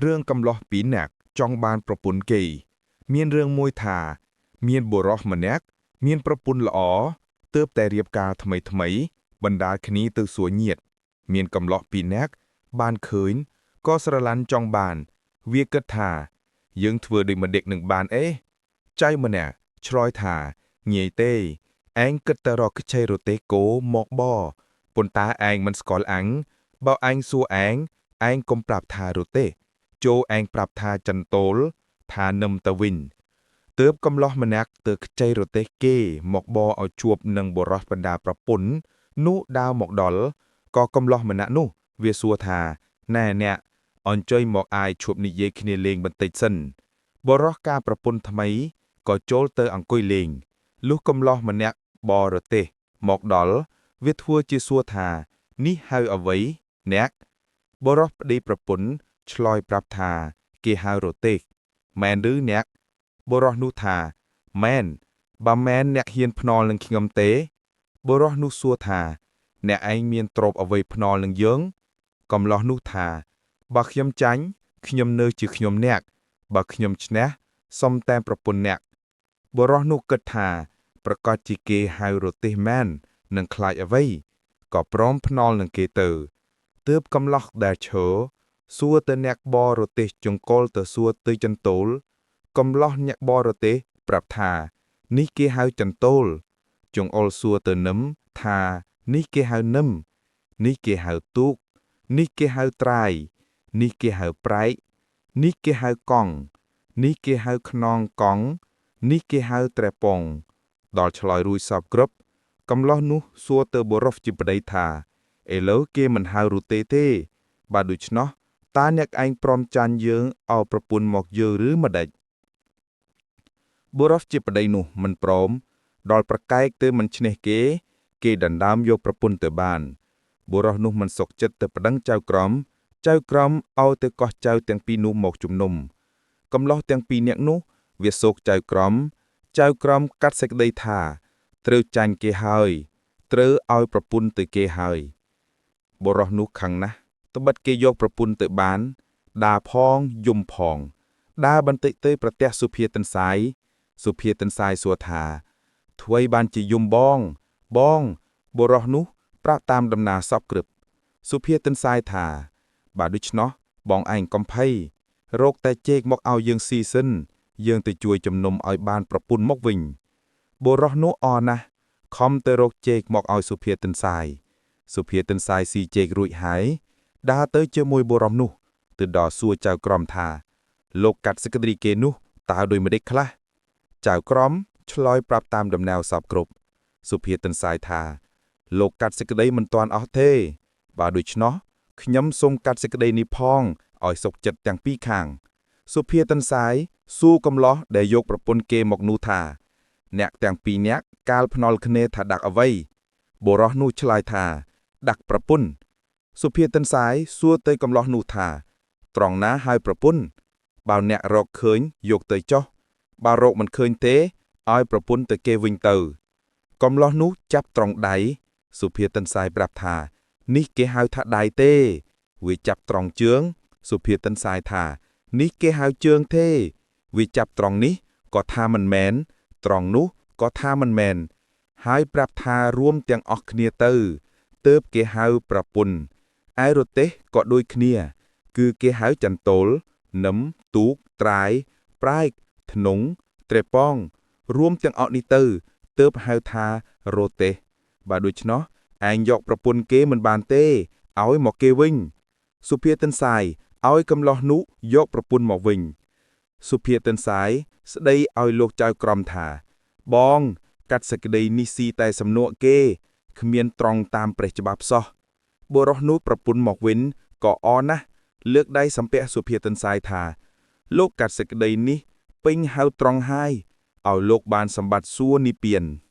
រឿងកំលោះពីរនាក់ចង់បានប្រពន្ធគេ មានរឿងមួយថា មានបុរសម្នាក់មានប្រពន្ធល្អទើបតែរៀបការថ្មីថ្មីៗបណ្ដាលគ្នាទៅសួរញាតិមានកំលោះពីរនាក់បានឃើញក៏ស្រឡាញ់ចង់បាន វាគិតថា យើងធ្វើដូចម្ដេចនឹងបានអេចៅម្នាក់ឆ្លើយថាងាយទេឯងគិតតែរកខ្ចីរទេះគោមកបប៉ុន្តែឯងមិនស្គាល់អញបើឯងសួរឯងឯងកុំប្រាប់ថារទេះចូលឯងប្រាប់ថាចន្ទោលថានឹមទៅវិញទើបកំលោះម្នាក់ទៅខ្ចីរទេះគេមកបឲ្យជួបនឹងបុរសបណ្ដាប្រពន្ធនោះដើរមកដល់ក៏កំលោះម្នាក់នោះវាសួរថាណែអ្នកអញ្ជើញមកអាយជួបនិយាយគ្នាលេងបន្តិចសិនបុរសការប្រពន្ធថ្មីក៏ចូលទៅអង្គុយលេងលុះកំលោះម្នាក់បរទេសមកដល់វាធ្វើជាសួរថានេះហៅអ្វីអ្នកបុរសប្តីប្រពន្ធឆ្លើយប្រាប់ថាគេហៅរទេះមែនឬអ្នកបុរសនោះថាមែនបើមែនអ្នកហ៊ានភ្នាល់នឹងខ្ញុំទេបុរសនោះសួរថាអ្នកឯងមានទ្រព្យអ្វីភ្នាល់នឹងយើងកំលោះនោះថាបើខ្ញុំចាញ់ខ្ញុំនៅជាខ្ញុំអ្នកបើខ្ញុំឈ្នះសុំតែប្រពន្ធអ្នកបុរសនោះគិតថាប្រកាសជាគេហៅរទេះមែននឹងខ្លាចអ្វីក៏ព្រមភ្នាល់នឹងគេទៅទើបកំលោះដែលឈរសួរទៅអ្នកបរទេសចង្កុលទៅសួរទៅចន្ទោលកំលោះអ្នកបរទេសប្រាប់ថានេះគេហៅចន្ទោលចង្អុលសួរទៅនឹមថានេះគេហៅនឹមនេះគេហៅទូកនេះគេហៅត្រាយនេះគេហៅប្រែកនេះគេហៅកង់នេះគេហៅខ្នងកង់នេះគេហៅត្រែពងដល់ឆ្លើយរួចសពគ្រប់កំលោះនោះសួរទៅបុរសជាប្តីថាឥឡូវគេមិនហៅរុទេទេបើដូច្នោះតើអ្នកឯងព្រមចាញ់យើងឲ្យប្រពន្ធមកយើងឬម្ដេចបុរសជាប្តីនោះមិនព្រមដល់ប្រកែកទៅមិនឈ្នះគេ គេដណ្ដើមយកប្រពន្ធទៅបានបុរសនោះមិនសុខចិត្តទៅប្តឹងចៅក្រមចៅក្រមឲ្យទៅកោះចៅទាំងពីរនោះមកជំនុំកំលោះទាំងពីរនាក់នោះវាសោកចៅក្រមចៅក្រមកាត់សេចក្តីថាត្រូវចាញ់គេហើយត្រូវឲ្យប្រពន្ធទៅគេហើយបុរសនោះខឹងណាស់ត្បិតគេយកប្រពន្ធទៅបានដាផងយំផងដើរបន្តិចទៅប្រទះសុភាទិនសាយសុភាទិនសាយសួរថាថ្វីបានជាយំបងបងបុរសនោះប្រាប់តាមដំណើរសពក្រឹបសុភាទិនសាយថាបើដូច្នោះបងឯងកំភៃរកតែជែកមកឲ្យយើងស៊ីសិនយើងទៅជួយជំនុំឲ្យបានប្រពន្ធមកវិញបុរសនោះអរណាស់ខំទៅរកជែកមកឲ្យសុភាទិនសាយសុភាទិនសាយស៊ីជែករួចហើយដើរទៅជាមួយបុរសនោះទៅដល់សួរចៅក្រមថាលោកកាត់សេចក្តីគេនោះតើដោយម្ដេចខ្លះចៅក្រមឆ្លើយប្រាប់តាមដំណើរសពគ្រប់សុភាទិនសាយថាលោកកាត់សេចក្តីមិនទាន់អស់ទេបើដូច្នោះខ្ញុំសូមកាត់សេចក្តីនេះផងឲ្យសុខចិត្តទាំងពីរខាងសុភាទិនសាយសួរកំលោះដែលយកប្រពន្ធគេមកនោះថាអ្នកទាំងពីរនាក់កាលភ្នាល់គ្នាថាដាក់អ្វីបុរសនោះឆ្លើយថាដាក់ប្រពន្ធសុភាទិនសាយសួរទៅកំលោះនោះថាត្រង់ណាហើយប្រពន្ធបើអ្នករកឃើញយកទៅចុះបើរកមិនឃើញទេឲ្យប្រពន្ធទៅគេវិញទៅកំលោះនោះចាប់ត្រង់ដៃសុភាទិនសាយប្រាប់ថានេះគេហៅថាដៃទេវាចាប់ត្រង់ជើងសុភាទិនសាយថានេះគេហៅជើងទេវាចាប់ត្រង់នេះក៏ថាមិនមែនត្រង់នោះក៏ថាមិនមែនហើយប្រាប់ថារួមទាំងអស់គ្នាទៅទើបគេហៅប្រពន្ធឯរទេះក៏ដូចគ្នាគឺគេហៅចន្ទោលនឹមទូកត្រាយប្រែកធ្នង់ត្រេប៉ងរួមទាំងអស់នេះទៅទើបហៅថារទេះបើដូច្នោះឯងយកប្រពន្ធគេមិនបានទេឲ្យមកគេវិញសុភាទិនសាយឲ្យកំលោះនោះយកប្រពន្ធមកវិញសុភាទិនសាយស្ដីឲ្យលោកចៅក្រមថាបងកាត់សេចក្តីនេះស៊ីតែសំនួកគេគ្មានត្រង់តាមព្រះច្បាប់សោះបុរសនោះប្រពន្ធមកវិញក៏អរណាស់លើកដៃសំពះសុភាទិនសាយថាលោកកាត់សេចក្តីនេះពេញហៅត្រង់ហើយឲ្យលោកបានសម្បត្តិសួគ៌និព្វាន។